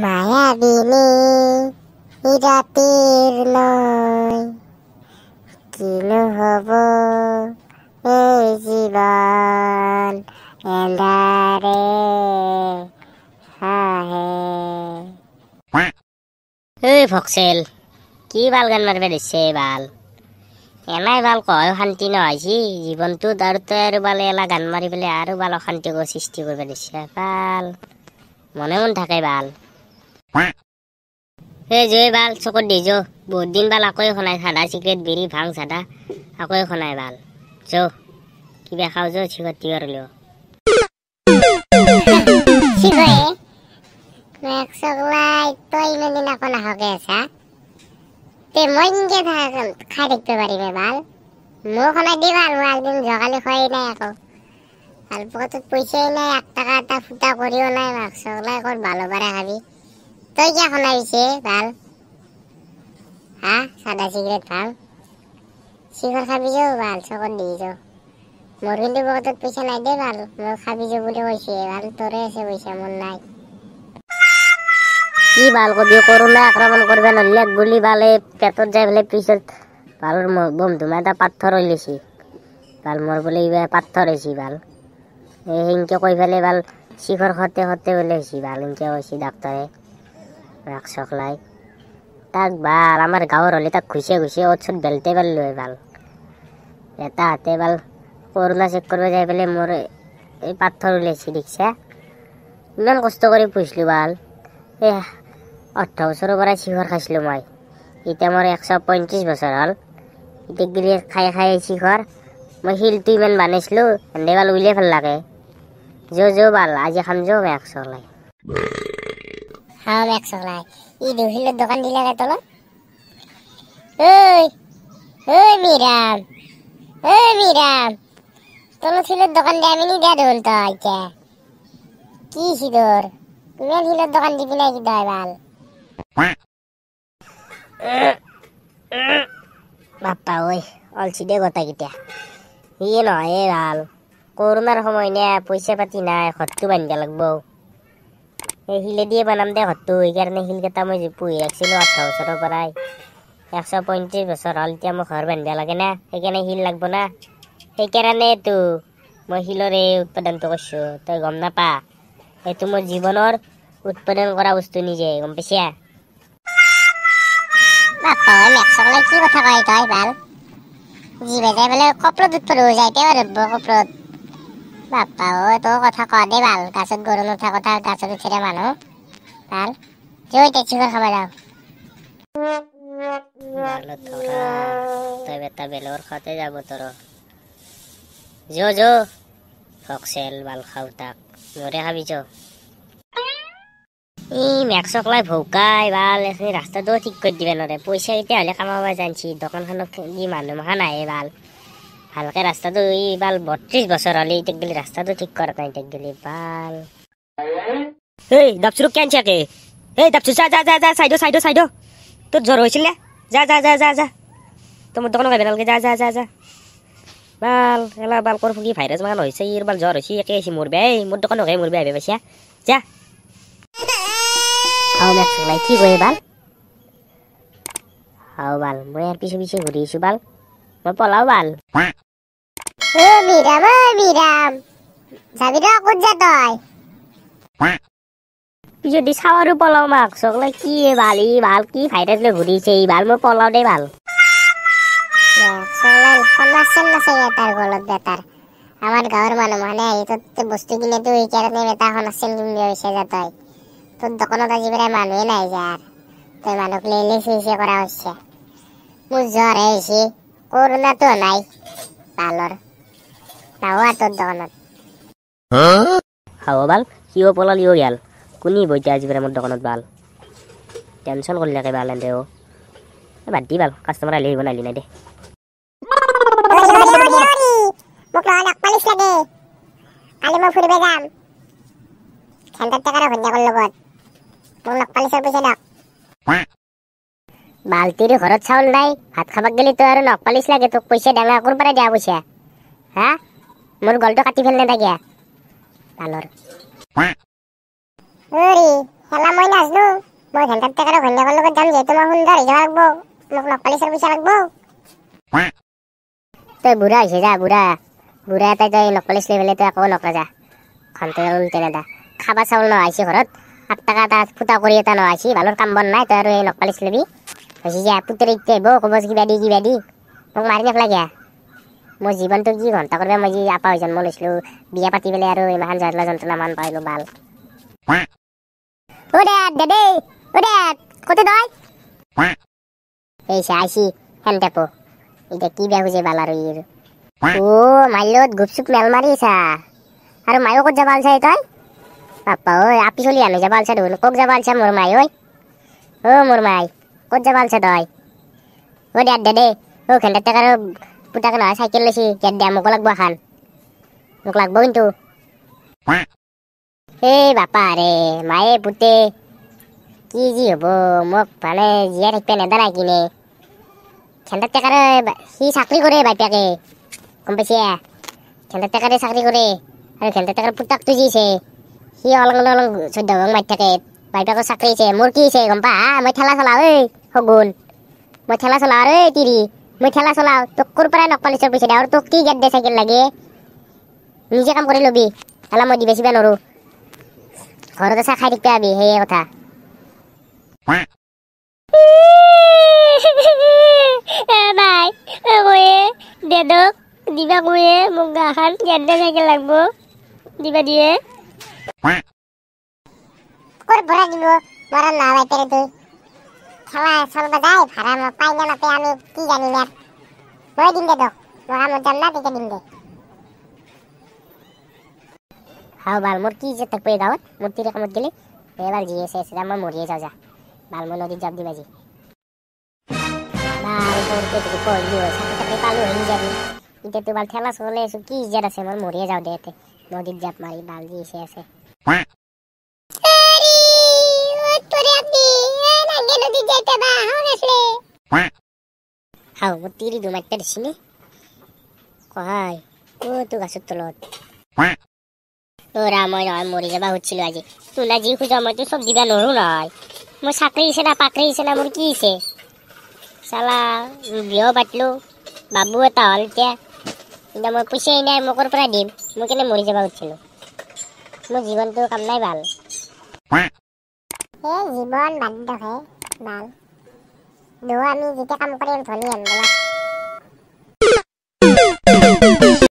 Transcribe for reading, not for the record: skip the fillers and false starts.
মায়াবিনী ৰাতিৰ নৈ, কিনো হ'ব এই জীৱন এন্ধাৰে হাঁহে। এই ফকচেল কি বাল গান মাৰিব দিছে বাল, এনাই বাল কয় শান্তি নহৈছি জীৱনটোত, আৰু তই আৰু বাল এলা গান মাৰি পেলাই আৰু বাল অশান্তি সৃষ্টি কৰিব দিছে বাল, মনে মন থাকে বাল। এই জয় বাল চকুত দি যো, বহুত দিন বাল আকৌ শুনাই চাদা চিগাৰেট বিড়ি ভাং চাদা আকৌ শুনাই বাল, যো কিবা খাওঁ যো চিগৰ টিগৰ লিও। তই ইমান দিন আকৌ নাহকে আছা তে মই কিনকে খাই থাকিব পাৰিমে বাল, মোক শুনাই দি বাল, মই একদিন যোৱাকালি খোৱাই নাই আকৌ, ভাল পকেটত পইচাই নাই, 1 টকা এটা ফুটা কৰিও নাই, মাক চকলাই ক'ত ভালো পাৰে খাবি, তই কিয় শুনাই পিছে ভাল হা চাদা চিগাৰেট ভাং চিখৰ খাবি যো ভাল চকত দি যো, মোৰ কিন্তু পকেটত পইচা নাই দেই ভাল, মই খাবি যো বুলি কৈছে ভাল, তোৰে আছে পইচা মোৰ নাই। কি ভাল কবি, কৰোণা আক্ৰমণ কৰিব নোৱাৰিলে গুলি বালে পেটত যাই পেলাই পিছত ভাল বন্ধু এটা পাথৰ হৈ লৈছে ভাল, মোৰ বোলে এইবাৰ পাথৰ হৈছে ভাল, এই সেনকে কৈ পেলাই ভাল শিখৰ খতে খতে বোলে হৈছে ভাল, সেনকে কৈছে ডাক্তৰে মাক চকলাই তাক ভাল, আমাৰ গাঁৱৰ হ'লে তাক ঘুচিয়াই ঘুচিয়াই অ'ত চ'ত বেলতে পাৰিলোঁ হয় ভাল, এটা হাতে ভাল কৰোণা চেক কৰিব যাই পেলাই মোৰ এই পাথৰ ওলাইছে দেখিছা, ইমান কষ্ট কৰি পুহিছিলোঁ ভাল, এই 18 বছৰৰ পৰাই শিখৰ খাইছিলোঁ মই, এতিয়া মোৰ 135 বছৰ হ'ল, এতিয়া গিলি খাই খাই শিখৰ মই শিলটো ইমান বানাইছিলোঁ, সেন্দে ভাল উলিয়াই ভাল লাগে, যো যো ভাল আজি খাম যো মেক চলাই। হা মেক চলাই ই দুশিলৰ দোকান দিলে তলত, ঐ ঐ মিৰাম ঐ মিৰাম তলত শিলৰ দোকান দিয়া আমি নিদিয়া দেখোন তই, এতিয়া কি শিলৰ ইমান শিলৰ দোকান দিবি নাই কি তই ভাল। বাপ্পা ঐ অলছি দে গোটেইকেইটা, সিয়ে নহয় ভাল, কৰোণাৰ সময় নে পইচা পাতি নাই, ঘৰটো বান্ধিব লাগব, এই শিলে দিয়ে বনাম দে ঘৰটো, সেইকাৰণে শিলকেইটা মই পুহি ৰাখিছিলোঁ 18 বছৰৰ পৰাই, 135 বছৰ হ'ল এতিয়া মই ঘৰ বান্ধিব লাগে না, সেইকাৰণে শিল লাগব না, সেইকাৰণেতো মই শিলৰ এই উৎপাদনটো কৰিছোঁ, তই গম নাপা, এইটো মোৰ জীৱনৰ উৎপাদন কৰা বস্তু নিজে গম পাইছা। বাপ্পা ঐ মেকচকলাই কি কথা কয় তই ভাল, জিভে যাই বোলে কপৰত উঠব যাইতে পাৰিব কপৰত, বাপ্পা ঐ তোৰ কথা কয় দেই ভাল, গাছত গৰু নুঠা কথা গাছত উঠিলে মানুহ ভাল, যো এতিয়া চিখৰ খাব যাওঁ। তই বেটা বেলেগৰ খাওঁতে যাব তোৰ, যো যো ফকচেল বাল খাওঁ তাক মৰে খাবি যো। এই মেকচকলাই ভৌকাই বাল এইখিনি ৰাস্তাটোও ঠিক কৰি দিব নোৱাৰে, পইচা কেতিয়া হ'লে কামাব জানছি, দোকানখনত যি মানুহ মখা নাহে বাল, ভালকে ৰাস্তাটো এই বাল 32 বছৰ হ'লে এতিয়া গেলি ৰাস্তাটো ঠিক কৰা নাই এতিয়া গেলি বাল। এই দাপচুৰুক কেন চাকে, এই দাপচু যা যা যা যা চাইড চাইড চাইড, তোৰ জ্বৰ হৈছিল নে, যা যা যা যা যা, তই মোৰ দোকানত আহিব নালাগে, যা যা যা যা বাল এলা বাল কৰ ফুকি ভাইৰাছ মান হৈছে, ইৰ বাল জ্বৰ হৈছে একে আহিছে মোৰ বেই, মোৰ দোকানত মোৰ বেয়া আহিব পাইছা যা। হাও মেকচকলাই কি কয় বাল, হাও বাল মই ইয়াৰ পিছে পিছে ঘূৰি আহিছোঁ বাল, মই পলাও বাল। ঐ মিৰাম ঐ মিৰাম যাবি ৰ ক'ত যা তই, পিছত দি চাওঁ আৰু পলাও মাক চকলাই কি বাল ই বাল কি ভাইৰাছ লৈ ঘূৰিছে ই বাল, মই পলাও দেই বাল। সনাচেন নাচাগে তাৰ গলত বেটাৰ, আমাৰ গাঁৱৰ মানুহ মানে আহি তোৰ বস্তু কিনেতো সেইকাৰণে বেটা সনাচেন কিনিব হৈছে যা তই, তোৰ দোকানত আজি প্ৰায় মানুহে নাই যা, তই মানুহক লেই লেই চিচি কৰা হৈছে, মোৰ জ্বৰহে হৈছে কৰোণাটো নাই বালৰ নাহোৱা তোৰ দোকানত। হাও বাল সিও পলাল ইও গেল, কোনি বইতে আজি প্ৰায় মোৰ দোকানত বাল, টেনশ্যন কৰিলে বাল এন্তেও, বাদ দি বাল কাষ্টমাৰ আহিলে আহিব নাহিলি নাই দে। মোক নহ'লে নখ পালিচ লাগে, কালি মই ফুৰিব যাম খেন্তৰ টেকাৰ ঘৈণীয়েকৰ লগত, মোক নখ পালিচৰ পইচা দিয়ক। বাল্টিৰ ঘৰত চাউল নাই, ভাত খাবাক গেলি তই আৰু নখ পালিচ লাগে তোক, পইচা ডাঙা ক'ৰ পৰা দিয়া পইচা হা, মোৰ গলটো কাটি ফেলনে তাকিয়া বালৰ। অৰি হেলা মই নাজনো, মই ঘণ্টাৰ টেকাৰ ঘৈণীয়েকৰ লগত যাম, যিহেতু মই সুন্দৰ হৈ যাব লাগব, মোক নকপালিচৰ পইচা লাগব। তই বুঢ়া হৈছে যা, বুঢ়া বুঢ়া এটাই তই নকপালিচ লৈ পেলাই তই আকৌ নকৰা যা। ঘণ্টা উল্টে নেদা, খাবা চাউল নহৈছি ঘৰত, 8 টকা এটা ফুটা কৰি এটা নহৈছি, ভালৰ কাম বন নাই, তই আৰু এই নকপালিচ ল'বি হৈছে যা। পুতেৰে এতিয়া আহিব ক'ব কিবা দি কিবা দি, মোক মাৰি নেপেলাই। মোৰ জীৱনটো কি ঘণ্টা কৰিব, মই যি আপা হৈ জন্ম লৈছিলোঁ, বিয়া পাতি পেলাই আৰু ইমান জলা যন্ত্ৰণা মান পাইলোঁ বাল। অ দে দে অ দে ক'তে তই এই আইছি হেন টেপো, এতিয়া কি বেয়া খুজে বাল আৰু ইৰ। অ মাইলত গুপচুপ মেল মাৰিছা আৰু মায়ো ক'ত যাব আলছা তই? বাপ্পা ঐ আপি চলি আনি যাব আলছা দেখোন, ক'ত যাব আলছা মোৰ মাই ঐ? অ মোৰ মাই ক'ত যাব আলছা তই? অ দে দে দে অ ঘেণ্টাৰ টেকাৰ পুতাকে নহয় চাইকেল লৈছি, গেট দে মোকো লাগব এখন, মোক লাগব কিন্তু। এই বাপা ৰে মায়ে পুতে কি যি হ'ব, মোক মানে জীয়াই থাকিব নেদা নাই কিনে। ঘেণ্টাৰ টেকাৰে সি চাকৰি কৰে বাপেকে, গম পাইছে? ঘেণ্টাৰ টেকাৰে চাকৰি কৰে আৰু ঘেণ্টাৰ টেকাৰ পুতাকটো যি আছে সি অলং অলং 14 ভাগ মাৰি থাকে, বাপেকৰ চাকৰি আছে, মোৰ কি আছে গম পা? মই ঠেলা চলাওঁ ঐ শগুন, মই ঠেলা চলাওঁ আৰু ঐ তিৰি, মই ঠেলা চলাওঁ, তোক ক'ৰ পৰাই নকপালিচৰ পইচা দে আৰু তোক কি গেট দে চাইকেল লাগে, নিজে কাম কৰি ল'বি, এলা মই দিবা চিবা নৰো, ঘৰতে চাহ খাই থাকিবি আবি, সেয়ে কথা। ভাই কয়ে দেদক দিবা কয়ে মোক গাখান গেট দে চাইকেল লাগব দিবা দিয়ে। ক'ৰ পৰা দিব মৰণ নহয় বাপেৰে, তুই ঠেলা চলবা যায় ভাড়া মই পাই নে নাপাই আমি কি জানিম আৰু। মই দিম দে তোক, মই কামত যাম না তেতিয়া দিম দে। হাও বাল মোৰ কি ইজ্জত থাকব এই গাঁৱত, মোৰ তিৰি কামত গেলে এবাৰ জি আছে আছে মই মৰিয়ে যাওঁ যা, বাল মই নদীত জাপ দিম আজি। বাল সৰুতে যদি পঢ়িলো হয় চাকৰি তাকৰি পালো হয় কিজানি, এতিয়াতো বাল ঠেলা চলে আছো, কি ইজ্জত আছে মোৰ, মৰিয়ে যাওঁ দে ইয়াতে নদীত জাপ মাৰি, বাল জি আছে আছে। হাও মোৰ তিৰি দুমাইটা দিছি নে কহাই অ তো গাছৰ তলত। অ ৰাম মই নহয় মৰি যাবা সুধিছিলো আজি, তোনা যি খোজা মইতো চব দিবা নৰো নহয়, মোৰ চাকৰি আছে না পাকৰি আছে না মোৰ কি আছে, চালা বিয়াও পাতিলো বাবু এটা হ'ল এতিয়া, এতিয়া মই পইচাই নাই, মই ক'ৰ পৰা দিম, মই কেনে মৰি যাবা সুধিছিলো, মোৰ জীৱনটো কাম নাই ভাল। এই জীৱন বাদ দে বাল, দো আমি যেতিয়া কাম কৰিম ধনী হম বোলা,